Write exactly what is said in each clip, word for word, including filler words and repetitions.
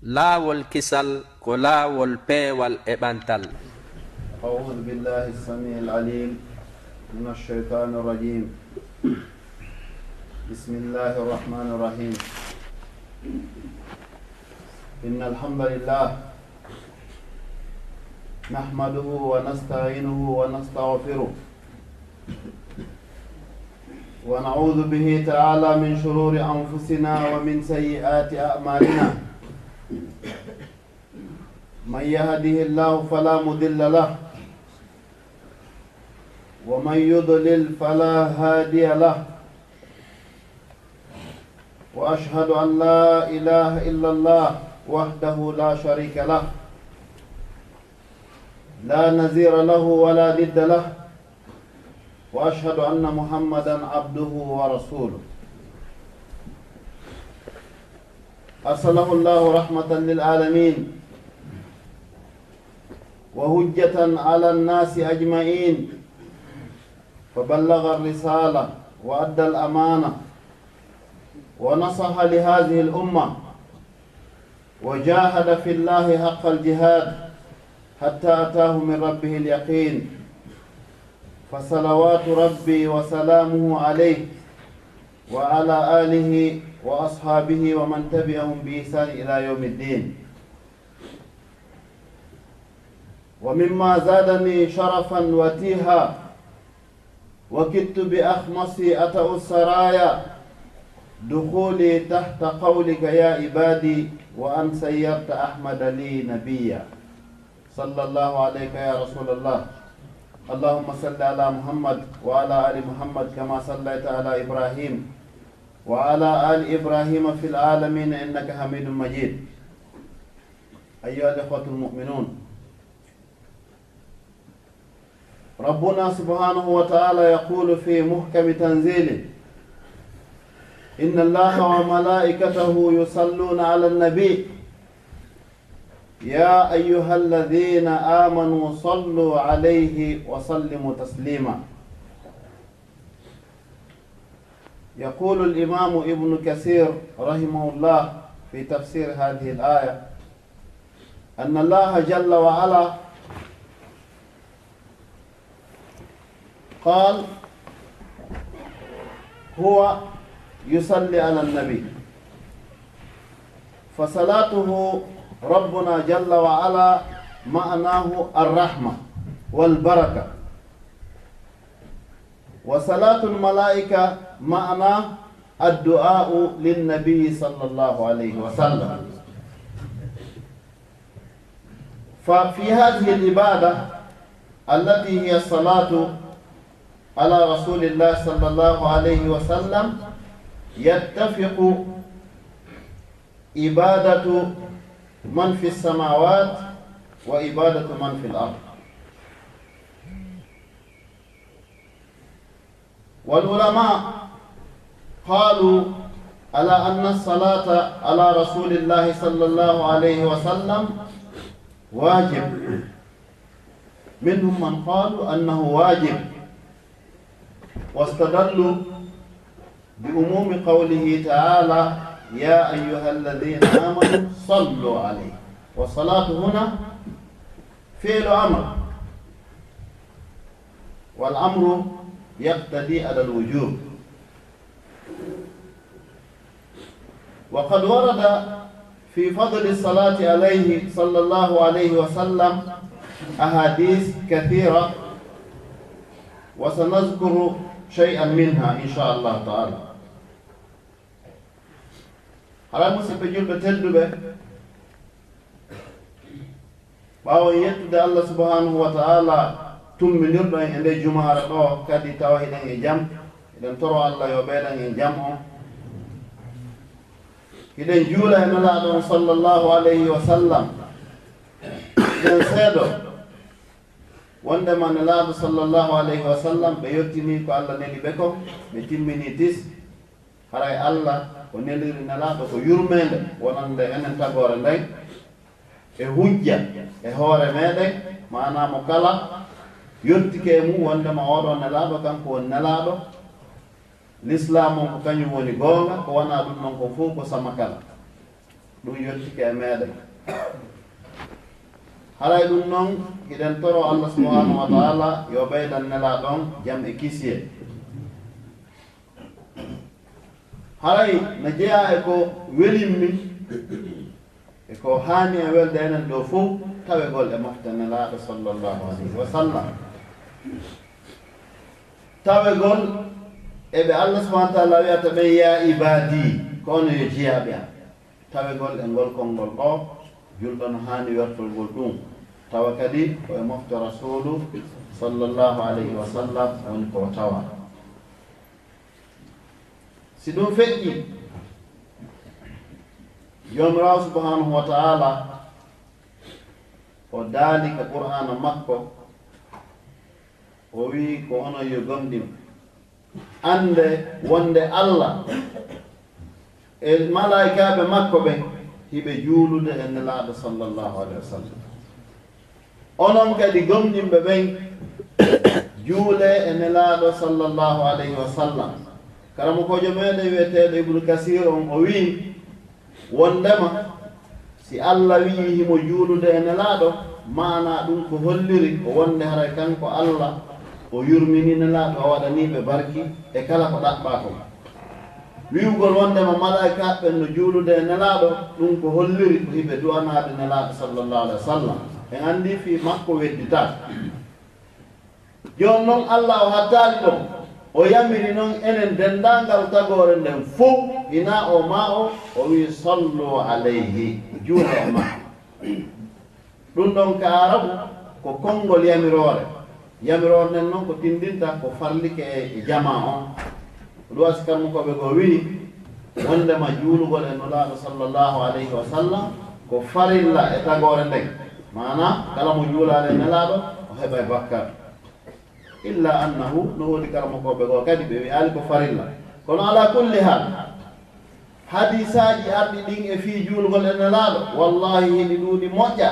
Laawol kisal ko laawol peewal e ɓantal. أعوذ بالله السميع العليم من الشيطان الرجيم. بسم الله الرحمن الرحيم. إن الحمد لله نحمده ونستعينه ونستغفره، ونعوذ به تعالى من شرور أنفسنا ومن سيئات أعمالنا. من يهده الله فلا مضل له، ومن يضلل فلا هادي له. وأشهد أن لا إله إلا الله وحده لا شريك له، لا نظير له ولا ند له، وأشهد أن محمدا عبده ورسوله، أرسله الله رحمة للعالمين وحجة على الناس أجمعين، فبلغ الرسالة وأدى الأمانة ونصح لهذه الأمة وجاهد في الله حق الجهاد حتى أتاه من ربه اليقين، فصلوات ربي وسلامه عليه وعلى آله وأصحابه ومن تبعهم بإحسان إلى يوم الدين. ومما زادني شرفا وتيها، وكدت بأخمصي أطأ الثريا، دخولي تحت قولك يا عبادي، وأن صيرت أحمد لي نبيا. صلى الله عليك يا رسول الله. اللهم صل على محمد وعلى آل محمد كما صليت على إبراهيم وعلى آل إبراهيم في العالمين إنك حميد مجيد. أيها الإخوة المؤمنون، ربنا سبحانه وتعالى يقول في محكم تنزيله: إن الله وملائكته يصلون على النبي، يا أيها الذين آمنوا صلوا عليه وسلموا تسليما. يقول الإمام ابن كثير رحمه الله في تفسير هذه الآية أن الله جل وعلا قال: هو يصلي على النبي، فصلاته ربنا جل وعلا معناه الرحمة والبركة، وصلاة الملائكة معناه الدعاء للنبي صلى الله عليه وسلم. ففي هذه العبادة التي هي الصلاة على رسول الله صلى الله عليه وسلم يتفق عبادة من في السماوات وعبادة من في الأرض. والعلماء قالوا على أن الصلاة على رسول الله صلى الله عليه وسلم واجب، منهم من قالوا أنه واجب، واستدلوا بعموم قوله تعالى: يا أيها الذين آمنوا صلوا عليه. والصلاة هنا فعل أمر، والأمر يقتضي على الوجوب. وقد ورد في فضل الصلاة عليه صلى الله عليه وسلم أحاديث كثيرة، وسنذكر شيئا منها إن شاء الله تعالى. Haray, musidɓe julɓe tedduɓe, ɓaawo en yettude Allah subhanahu wa ta'ala, tummbindirɗo en e nde jumaare ɗo, kadi tawa hiɗen e jam, hiɗen toro Allah yo ɓeydan en jam on. Hiɗen juula e Nelaaɗo on sallallahu alayhi wa sallam. Hiɗen seedo wondema Nelaaɗo sallallahu alayhi wa sallam, ɓe yottinii ko Allah neli ɓe kon, ɓe timminii tis. Haray Allah o neliri Nelaaɗo ko yurmeende wonande enen tagoore nden, e hujja e hoore meɗen, maanaa mo kala yottike e mum wondema oɗo Nelaaɗo kanko woni Nelaaɗo, Lislaam on ko kañum woni goonga, ko wanaa ɗum ɗon ko fow ko samakala. Ɗum yottike e meeɗen. Haray ɗum noon, hiɗen toro Allah subhanahu wa ta'ala yo ɓeydan nelaaɗo on jam e kisiyee. Haray no jeyaa e ko welimmi, e ko haani e welde enen ɗo fof, tawegol e mofte nelaaɗo sallallahu alayhi wa sallam. Tawegol e ɓe Allah subhanahu wa ta'ala wiyata ɓe, "Ya ibadi," ko onon yo jiyaaɓe am. Tawegol e ngol konngol ɗo, julɗo no haani wertolgol ɗum. Tawa kadi ko e mofte Rasuulu sallallahu alayhi wa sallam woni ko tawa. Si ɗum feƴƴi, Joomiraawo subhanahu wa ta'ala o daali ka Qur'aana makko, o wi'i ko onon yo gomɗinɓe, annde wonde Allah e malaa'ikaaɓe makko ɓen hiɓe juulude e Nelaaɗo sallallahu alayhi wa sallam. Onon kadi gomɗinɓe ɓen, juulee e Nelaaɗo sallallahu alayhi wa sallam. Karamokoojo meɗen wi'eteeɗo Ibnu Kasiir on, o wi'i, wondema si Allah wi'i himo juulude e Nelaaɗo, maanaa ɗum ko holliri ko wonde haray kanko Allah o yurminii Nelaaɗo, o waɗanii ɓe barki e kala ko ɗaɓɓaa kon. Wi'ugol wondema malaa'ikaaɓe ɓen no juulude e Nelaaɗo, ɗum ko holliri ko hiɓe du'anaade Nelaaɗo sallallahu alayhi wa sallam. En anndi fii makko wedditaaka. Jooni non, Allah o hattaali ɗon, o yamiri non enen denndaangal tagoore nden fow, hinaa o maa o, o wi'i, "Sallu alayhi," juulee e makko. Ɗum ɗon ka Arabu ko konngol yamiroore. Yamiroore nden non ko tinndinta ko farlike e, e jamaa on. Ko ɗum waɗi si karamokooɓe goo wi'i, wondema juulugol e Nulaaɗo sallallahu alayhi wa sallam ko farilla e tagoore nden. Maanaa, kala mo juulaali e Nelaaɗo, o heɓay bakkaatu. Illa annahu, no woodi karamokooɓe goo kadi, ɓe wi'aali ko farilla. Kono alaa kulli haal, hadiisaaji arɗi ɗin e fii juulugol e Nelaaɗo, wallaahi, hiɗi ɗuuɗi moƴƴa.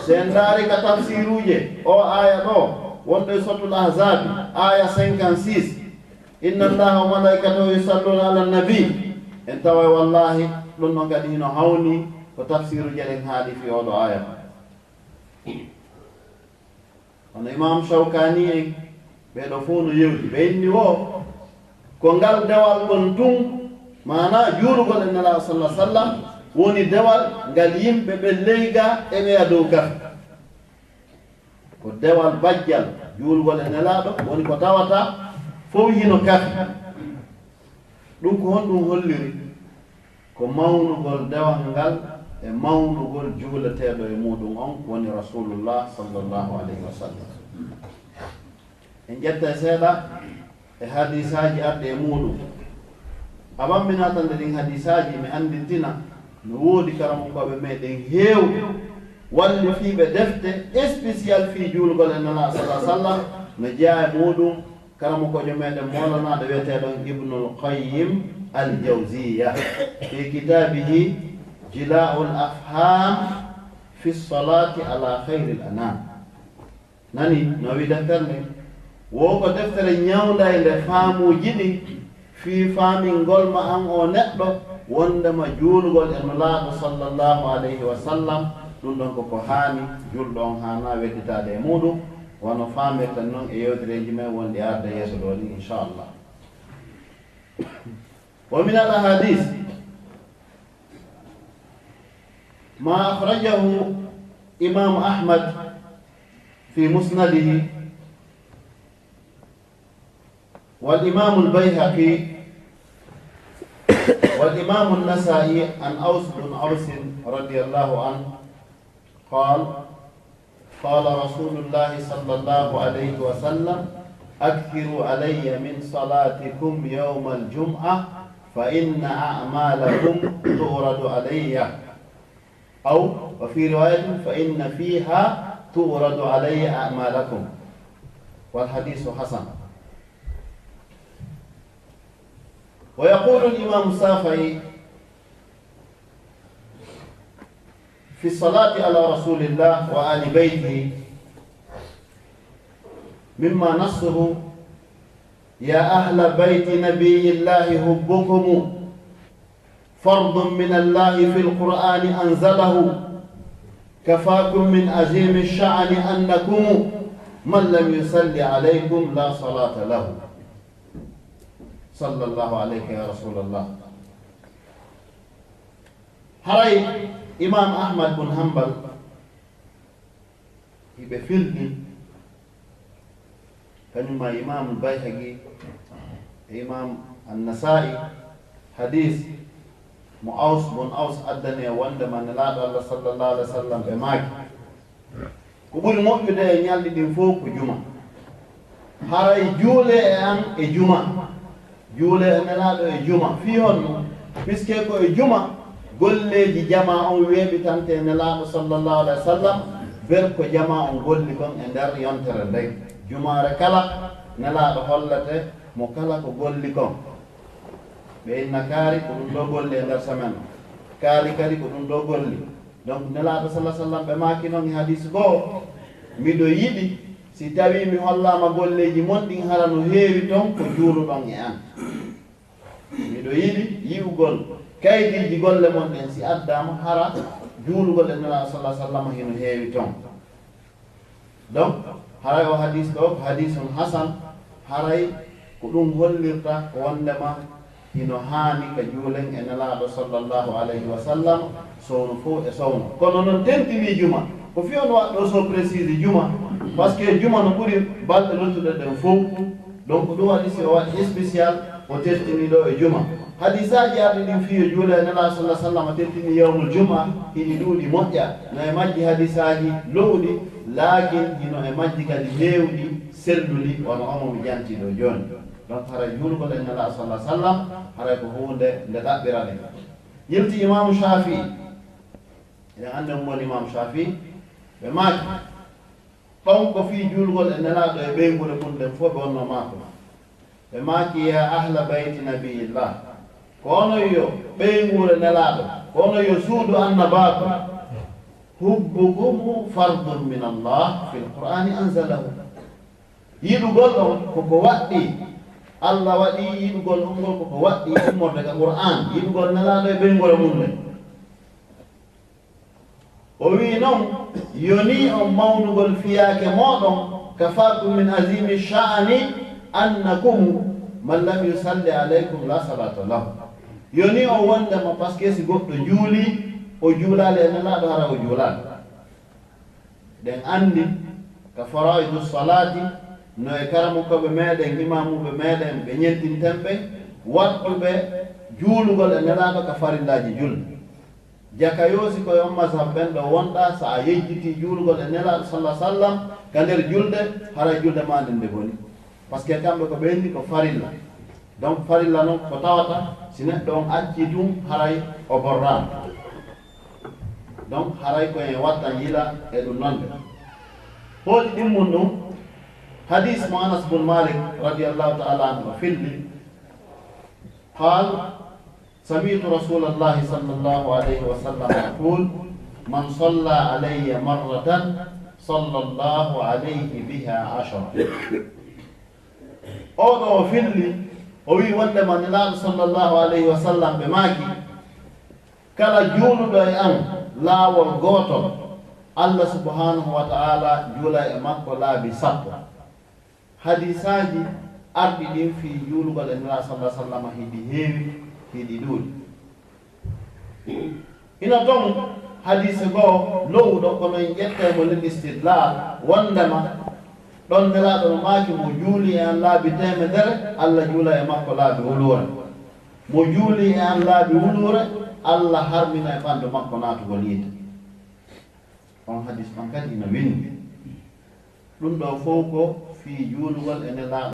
Si en ndaari ka tafsiiruuje, oo aaya ɗoo, wonɗo e Suratul Ahzaabi, aaya cinquante-six, "Inna Allaha wa malaikatahu yusalluna ala nabi." En taway wallaahi, ɗum ɗon kadi hino hawni ko tafsiiruuje ɗen haali fii oo ɗoo aaya. Hono Imaamu Shawkaani en, ɓee ɗoo fow no yewti. Ɓe inni woo, ko ngal dewal ɗon tun, maanaa juulugol e Nelaaɗo sallallahu alaihi wasallam, woni dewal ngal yimɓe ɓen ley gaa e ɓeya dow kafe. Ko dewal bajjal juulugol e Nelaaɗo, woni ko tawata fow hino kafe. Ɗum ko honɗum holliri? Ko mawnugol dewal ngal e mawnugol juuleteeɗo e muuɗum on, woni Rasuulullah sallallahu alayhi wa sallam. En ƴettay seeɗa e hadiisaaji arɗi e muuɗum. Aban mi naatande ɗin hadiisaaji, mi anndintina no woodi karamokooɓe meɗen heewɓe wallifiiɓe defte spécial fii juulugol e Nelaaɗo sallallahu alaihi wasallam, no jeyaa e muuɗum karamokoojo meɗen moolanaaɗo wi'eteeɗo Ibnul Qayyim Al-Jawziyya fi kitaabihi Jilaa'ul Afhaam fi Salaati ala Khayril Anaam. Nani no wi'i deftere nden? Wo ko deftere ñawndaynde faamuuji ɗin fii faamingol ma an oo neɗɗo wondema juulugol e Nulaaɗo sallallahu alayhi wa sallam, ɗum ɗon ko ko haani, juulɗo on haanaa wedditaade e muuɗum, wano faamirten non e yewtereeji men wonɗi arde yeeso ɗoo ni, inchallah. Wa min al ahadis ma akhrajahu Imam Ahmad fi musnadihi, wal Imam al Bayhaqi, wal Imam an Nasa'i, an Aws bin Aws radiyallahu anhu, qal, qala Rasulullah sallallahu alayhi wa sallam, akthiru alayya min salatikum yawm al jum'ah, fa inna a'malakum tu'radu alayya. أو وفي رواية فإن فيها تعرض علي أعمالكم. والحديث حسن. ويقول الإمام الشافعي في الصلاة على رسول الله وآل بيته مما نصه: يا أهل بيت نبي الله حبكم فرض من الله في القرآن أنزله، كفاكم من عظيم الشأن أنكم، من لم يصل عليكم لا صلاة له. صلى الله عليك يا رسول الله. Haray Imam Ahmad bun Hanbal hiɓe filɗi, kañum ma Imam Bayhaqi e Imam An-Nasa'i, hadis mo Aws bun Aws addani e wonde ma Nelaaɗo Allah sallallahu alaihi wasallam ɓe maaki, ko ɓuri moƴƴude e ñalɗi ɗin fof ko juma. Haray juule e an e juma. Juule e Nelaaɗo e juma. Fii honno? Puisque ko e juma golleeji jama on weeɓitante e Nelaaɗo sallallahu alaihi wasallam, ber ko jama on golli kon e nder yontere nden. Jumaare kala, Nelaaɗo hollete mo kala ko golli kon. Ɓe inna kaari ko ɗum ɗo golli e nder semaine. Kaari kadi ko ɗum ɗo golli. Donc, Nelaaɗo sallallahu alaihi wasallam ɓe maaki non e hadis goo, miɗo yiɗi si tawi mi hollaama golleeji mon ɗin hara no heewi ton ko juuluɗon e an. Miɗo yiɗi yi'ugol kaydiiji golle mon ɗen si addaama hara juulugol e Nelaaɗo sallallahu alaihi wasallam hino heewi ton. Donc, haray o hadis ɗo ko hadisun hasan, haray ko ɗum hollirta ko wondema hino haani ka juulen e Nelaaɗo sallallahu alaihi wasallam sowno fow e sowno. Kono non tentinii juma, ko fii on waɗɗo so précise juma, parce que juma no ɓuri balɗe luttuɗe ɗen fow. Donc, ɗum waɗi si o waɗi spécial, o tettini ɗo e juma. Hadisaaji arɗi ɗin fii yo juule e Nelaaɗo sallallahu alaihi wasallam tettini yawmul juma, hiɗi ɗuuɗi moƴƴa. No e majji hadisaaji lowɗi, laakin hino e majji kadi heewɗi selluɗi, wano omo mi janti ɗo jooni. Donc, haray juulugol e Nelaaɗo sallallahu alaihi wasallam, haray ko huunde nde ɗaɓɓiraɗen. Yilti Imaamu Shaafi'i, eɗen anndi on woni Imaamu Shaafi'i, ɓe maaki, ɓaŋ ko fii juulgol e Nelaaɗo e ɓeynguure mum nden fof ɓe wonno maako. Ɓe maaki, "Ya ahla bayti nabiyillah, ko onon yo ɓeynguure Nelaaɗo, ko onon yo suudu Annabaaku, hubbukumu fardun min Allah fil Qur'ani anzalahu." Yiɗugol on ko ko waɗɗi, Allah waɗi yiɗugol on ngol ko ko waɗɗi immorde ka Qur'an, yiɗugol Nelaaɗo e ɓeynguure mum nden. O wi'i non, yonii on mawnugol fiyaake mooɗon, kafaakum min azimi sha'ani annakum man lam yusalli alaykum la salata lahu. Yonii on wondema, parce que si goɗɗo juuli, o juulaali e Nelaaɗo, hara o juulaali. Ɗen anndi ka faraidu salati, no e karamokooɓe meɗen, imaamuɓe meɗen, ɓe ñentinten ɓe, waɗɗuɓe juulugol e Nelaaɗo ka farillaaji julde. Jaka yoosi koye on mazhab ɓen ɗo wonɗa, so a yejjitii juulugol e Nelaaɗo sallallahu alaihi wasallam ka nder julde, haray julde maa nden nde boni. Parce que kamɓe ko ɓe inni ko farilla. Donc farilla non ko tawata si neɗɗo on accii tun haray o borraama. Donc haray ko en wattan yila e ɗum non de. Hooti ɗimmun ɗum, hadis mo Anas bun Malik radiyallahu ta'ala anhu o filli, قال: سمعت رسول الله صلى الله عليه وسلم يقول: من صلى علي مرة صلى الله عليه بها عشرا. Oɗo o filli, o wi'i wondema Nelaaɗo sallallahu alayhi wa sallam ɓe maaki, kala juuluɗo e an laawol gootol, Allah subhanahu wa ta'ala juula e makko laabi sappo. Hadisaaji arɗi ɗin fii juulugol e Nelaaɗo sallallahu alaihi wasallam hiɗi heewi, hiɗi ɗuuɗi. Hino ton hadise goo lowuɗo, kono en ƴettay mo lil istidlal, wondema ɗon Nelaaɗo no maaki, mo juuli e an laabi teemedere, Allah juula e makko laabi wuluure. Mo juuli e an laabi wuluure, Allah harmina e ɓandu makko naatugol yiite. On hadis on kadi ina winndi. Ɗum ɗoo fow ko fii juulugol e Nelaaɗo.